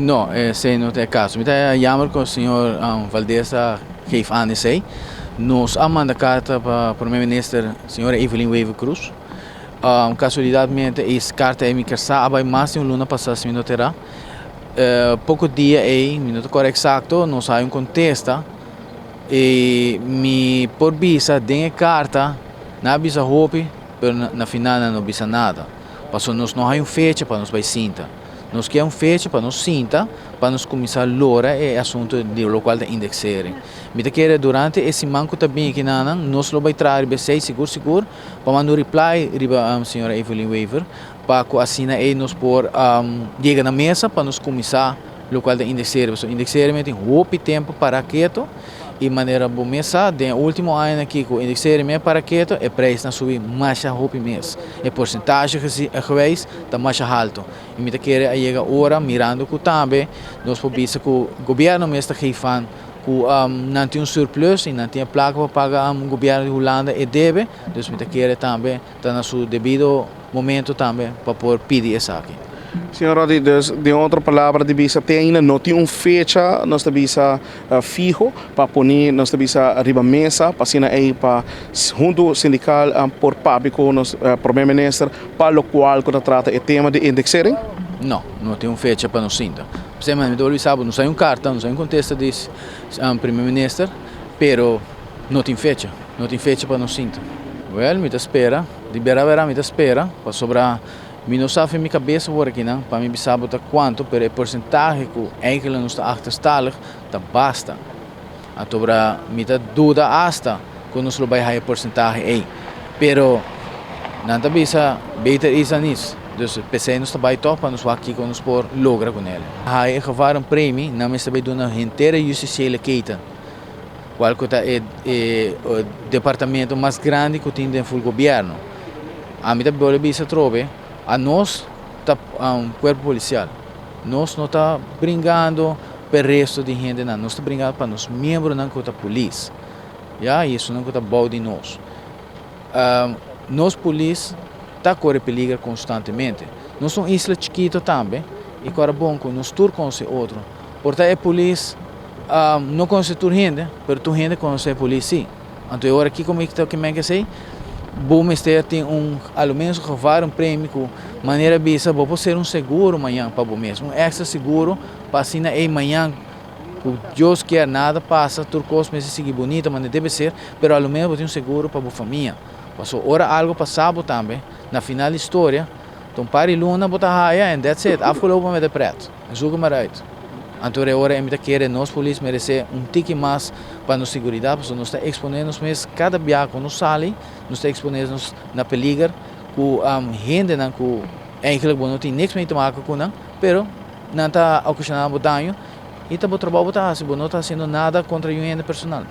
No, esei no ta e kaso. Mi ta jammer ku señor Valdez a geef aan esei. Nos a manda karta pa Prome Minister señora Evelyn Wever-Croes. Kasualidatmente e karta ei mi ker sa a bai mas di un luna pasá si mi no ta erá. Poko dia ei, mi no ta kòrda eksakto, nos a hay un kontesta i mi por bisa den e karta nan a bisa hopi pero na final nan no bisa nada. Pasobra nos no hay un fecha pa nos bai sinta. Nos kier un fecha pa nos sinta pa nos kuminsá lora e asuntu di lokual ta indexering. Mi ta kere durante e siman ku ta bini kinanan nos lo bai traha riba esei sigur sigur pa manda un reply riba señora Evelyn Wever pa ku asina ei nos por yega na mesa pa nos kuminsá lokual ta indexering. Pasobra indexering tin hopi tempu para keto i manera bo mes sa den e ultimo añanan aki ku indexering a para keto e preisnan a subi masha hopi mes. E porcentahe gewijs ta masha halto i mi ta kere a yega ora mirando ku tambe nos por bisa ku gobierno mes ta geef aan ku nan tin un surplus i nan tin e plaka pa paga gobierno di Hulanda e debe, dus mi ta kere tambe ta na su debido momento tambe pa por pidi esaki. Señor Roddy, dus den otro palabra di bisa te ainda no tin un fecha nos ta bisa fiho pa pone nos ta bisa riba mesa pa asina ei pa hunto sindical por papia cu nos Prome Minister pa locual cu ta trata e tema di indexering? No, no tin un fecha pa nos sinta. P'esei mi ta bolbe bisa bo, nos hay un carta, nos hay un contesta di Prome Minister, pero no tin fecha, no tin fecha pa nos sinta. Wel, mi ta spera, di bera bera mi ta spera, pasobra mi no sa fin mi cabes awor akinan pa mi bisa bo ta cuanto, pero e porcentahe cu eigenlijk nos ta achterstalig ta basta. Antobra mi ta duda asta cu nos lo bay haya e porcentahe ey. Pero nan ta bisa beter iets dan niets. Dus p'esey nos ta bay toch pa nos wak kico nos por logra cu nel. Haya e gevarenpremie, nan mester bay duna henter e justiciële keten, cual cu ta e departamento mas grandi cu tin den ful gobierno. Ami ta bolbe bisa atrobe, anos ta cuerpo policial. Nos no ta bringando p'e resto di hendenan, nos ta bringando pa nos miembronan ku ta polis, ya, i esunnan ku ta bou di nos. Nos polis ta kore peliger konstantemente. Nos ta un isla chikito tambe i ku ora bon ku nos tur konosé otro. Por ta e polis no konosé tur hende, pero tur hende konosé e polis si. Anto e ora kiko mi ta kimen esei? Bo mester tin un a lo menos un gevaar, un premio ku manera bisa bo por ser un seguro mañan pa bo mes, un extra seguro pa asina ey mañan ku Dios kier nada pasa tur kos mester sigui bunita manera debe ser, pero a lo menos bo tin un seguro pa bo famia. Pasobra ora algo pasa bo tambe na final di storia ta un par di luna bo ta haya and that's it, afgelopen met de pret. Zoek maar uit. Anto e ora mi ta kere nos polis merece un tiki mas pa nos seguridad, pasobra nos ta expone nos mes cada biaha cu nos sali, nos ta expone nos na peliger cu hendenan cu eigenlijk bo no tin niks mee te maken cu nan, pero nan ta ocasiona bo daño y ta bo trabao bo ta haci, bo no ta haciendo nada contra yu hende personal.